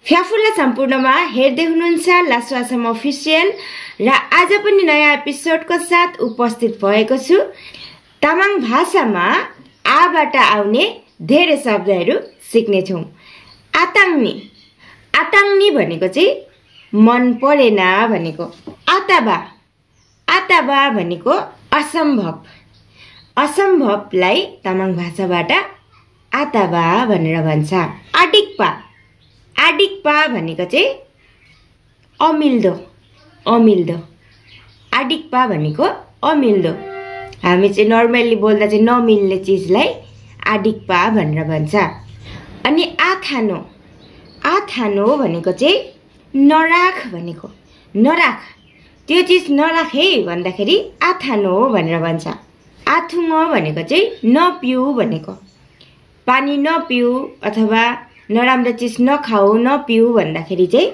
फ्याफुल्ला सम्पूर्णमा हेर्दै हुनुहुन्छ लासो आसाम अफिसियल र आज पनि नयाँ एपिसोडको साथ उपस्थित भएको छु। तामाङ भाषामा आबाट आउने धेरै शब्दहरू सिक्ने छौं। आताङ्नी, आताङ्नी भनेको चाहिँ मन परेन भनेको। आताबा, आताबा भनेको असम्भव। असम्भवलाई तामाङ भाषाबाट आताबा भनेर भन्छ। आडिक्पा, आडिक्पा भनेको चाहिँ अमिल्दो, अमिल्दो। आडिक्पा भनेको अमिल्दो। हामी चाहिँ नर्मली बोल्दा चाहिँ नमिल्ने चीजलाई आडिक्पा भनेर भन्छ। अनि आथानो, आथानो भनेको चाहिँ नराख भनेको। नराख, त्यो चीज नराख है भन्दाखेरि आथानो भनेर भन्छ। आथुङो भनेको चाहिँ नपिउ भनेको। पानी नपिउ अथवा नराम्रो चिज नखाऊ नपिउ भन्दाखेरि चाहिँ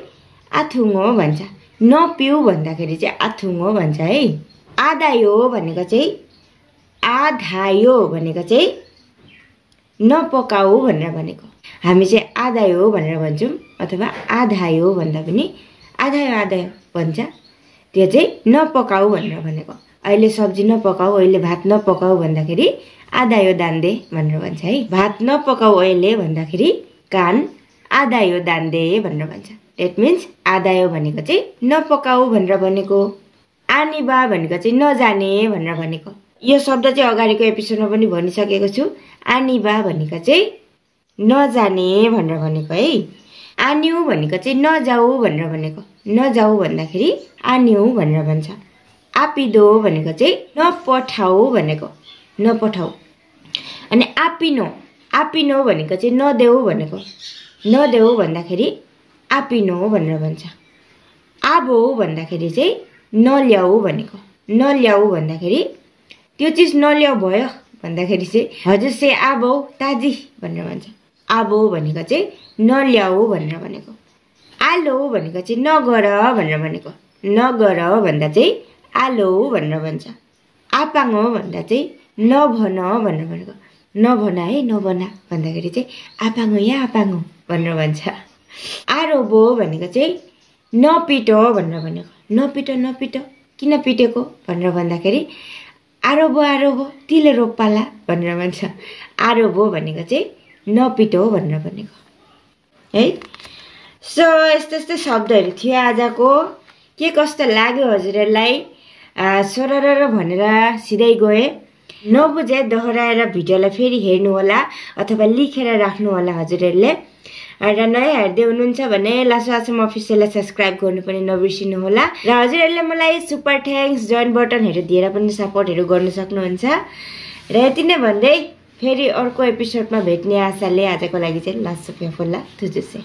आथुङो भन्छ। नपिउ भन्दाखेरि चाहिँ आथुङो भन्छ है। आधायो भनेको चाहिँ आधायो भनेको चाहिँ नपकाऊ भनेर भनेको। हामी चाहिँ आधायो भनेर भन्छौँ अथवा आधायो भन्दा पनि आधायो आधायो भन्छ। त्यो चाहिँ नपकाऊ भनेर भनेको। अहिले सब्जी नपकाऊ, अहिले भात नपकाऊ भन्दाखेरि आधायो दान्दे भनेर भन्छ है। भात नपकाऊ अहिले भन्दाखेरि कान आधायो दान्दे भनेर भन्छ। द्याट मिन्स आधायो भनेको चाहिँ नपकाऊ भनेर भनेको। आनिबा भनेको चाहिँ नजाने भनेर भनेको। यो शब्द चाहिँ अगाडिको एपिसोडमा पनि भनिसकेको छु। आनिबा भनेको चाहिँ नजाने भनेर भनेको है। आन्यु भनेको चाहिँ नजाऊ भनेर भनेको। नजाऊ भन्दाखेरि आन्यु भनेर भन्छ। आपिदो भनेको चाहिँ नपठाऊ भनेको। नपठाऊ। अनि आपिनो, आपिनो भनेको चाहिँ नदेऊ भनेको। नदेऊ भन्दाखेरि आपिनो भनेर भन्छ। आबो भन्दाखेरि चाहिँ नल्याऊ भनेको। नल्याऊ भन्दाखेरि त्यो चिज नल्याऊ भयो भन्दाखेरि चाहिँ हजुर से आबो ताजी भनेर भन्छ। आबो भनेको चाहिँ नल्याऊ भनेर भनेको। आलो भनेको चाहिँ नगर भनेर भनेको। नगर भन्दा चाहिँ आलो भनेर भन्छ। आपाङो भन्दा चाहिँ नभन भनेर भनेको। नभना है, नभना भन्दाखेरि चाहिँ आपाङो या आपाङो भनेर भन्छ। आरोबो भनेको चाहिँ नपिटो भनेर भनेको। नपिटो नपिटो किन पिटेको भनेर भन्दाखेरि आरोबो आरोबो तिले रोपाला भनेर भन्छ। आरोबो भनेको चाहिँ नपिटो भनेर भनेको है। सो यस्तो यस्तो शब्दहरू थियो आजको। के कस्तो लाग्यो हजुरहरूलाई? सोरर भनेर सिधै गए। नबुझे दोहोऱ्याएर भिडियोलाई फेरि हेर्नु होला अथवा लेखेर राख्नु होला हजुरहरूले। र नयाँ हेर्दै हुनुहुन्छ भने लासो आसाम अफिसियललाई सब्सक्राइब गर्नु पनि नबिर्सिनु होला। र हजुरहरूले मलाई सुपर थ्याङ्क्स जोइन बटनहरू दिएर पनि सपोर्टहरू गर्न सक्नुहुन्छ। र यति नै भन्दै फेरि अर्को एपिसोडमा भेट्ने आशाले आजको लागि चाहिँ लासो फ्याफुल्ला थुजुसे।